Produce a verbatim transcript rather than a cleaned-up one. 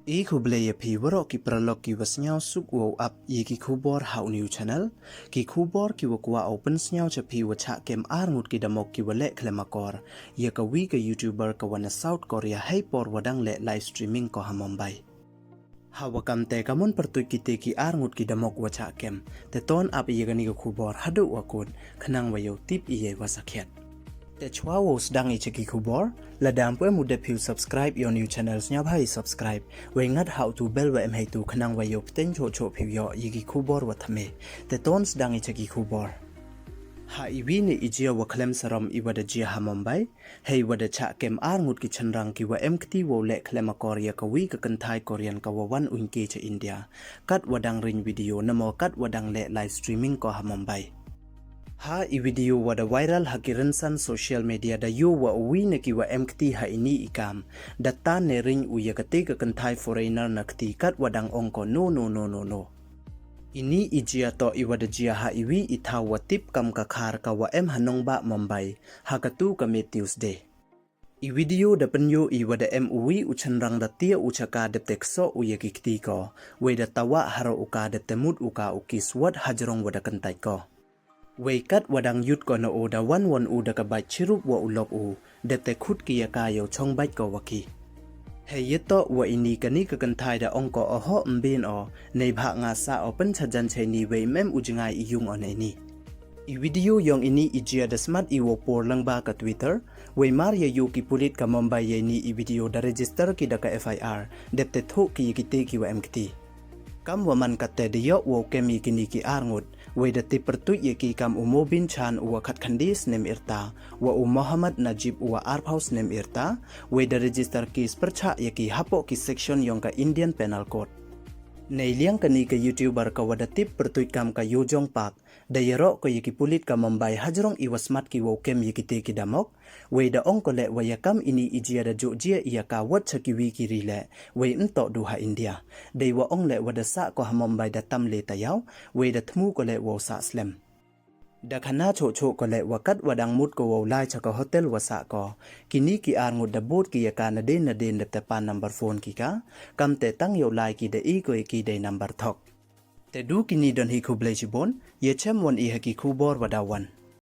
I khublei ya phi waroh ki paralok ki wa sniawsuk wow ap ya ki khubor ha u new channel. Ki khubor ki wa kwah u pynsniaw cha phi wa chah kem ar ngut ki damok ki wa leh khlem akor ya ka wi ka YouTuber ka wa na South Korea hei por wa dang leh live streaming ko ha Mumbai. Ha wa kam te ka mon pyrtuit kite ki ar ngut ki damok wa chah kem, te ton ap ya kani ka khubor haduh wa kut khnang wa yow tip ya i wa sakhiat. Te chwa wow sdang i cha ki khubor, lada ym pu em u dep phi u subscribe ya u new channel, sniawbha i subscribe wei ngat ha u tu bell wa em heitu khnang wa yow pteng choh choh phi u yoh ya ki khubor wa thymme. Te ton sdang i cha ki khubor. Ha i wi ne i jia wa khlem sarom i wa da jia ha Mumbai, hei wa da chah kem ar ngut ki chynrang ki wa em kti wow leh khlem akor ya ka wi ka kynthai Korean ka wa wan uiñke cha India, kat wa dang ring video namo kat wa dang leh live streaming ko ha Mumbai. Ha i video wa da viral ha ki rynsan social media da yoh wa u wi na ki wa em kti ha ini i kam da tan ne ring u ya kate ka kynthai foreigner na kti kat wa dang ong ko no no no no no. Ini i jia toh i wa da jia ha i wi i thaw wa tip kam ka Khar ka wa em ha nongbah Mumbai, ha katu ka miet Tuesday. I video da pynyoh i wa da em u wi u chynrang da tiah u cha ka dep te ksoh u ya ki kti ko, wei da tawah haroh u ka dep te mut u ka u kiss wat hajrong wa da kyntait ko. Wei kat wa dang yut ko na u da wan wan u da ka bike chirup wa u lok u, dep te khut ki ya ka yow chong bike ko wa ki. Hei ya toh wa ini kani ka kynthai da ong ko oho ym bin o, neibhah nga sah o pynchajan chai ni wei ym em u jngai i yung o nei ni. I video yong ini i jia da smat i wow por lyngba ka Twitter, wei mar ya yoh ki pulit ka Mumbai ya ini i video da register ki da ka F I R, dep te thoh ki ya kite ki wa em kti. Kam wa man kate da yoh wow kem ya kini ki ar ngut, wei da tip pyrtuit ya ki kam u Mobin Chan u wa khatkhyndai snem i rta, wa u Mohammad Najib u wa arphaw snem i rta, wei da register case pyrchah ya ki hapoh ki section yong ka Indian Penal Code. Nei liang kani ka YouTuber ka wa da tip pyrtuit kam ka Yojong Park, da yaroh ko ya ki pulit ka Mumbai hajrong i wa smat ki wow kem ya kite ki damok, wei da ong ko leh wa ya kam ini i jia da joh jia i ya ka wat cha ki wi ki ri leh, wei ym toh du ha India. Dei wa ong leh wa da sah ko ha Mumbai da tam le tayaw, wei da thmu ko leh wow sah slem. Da khana choh choh ko leh wa kat wa dang mut ko wow lai cha ka hotel wa sah ko, kini ki ar ngut da bud ki ya ka nadien nadien dep te pan number phone ki ka, kam te tang yow lai ki da i ko ya ki dei number thok. Te du kini don hi, khublei chibun, ya chem wan i ha ki khubor wa da wan.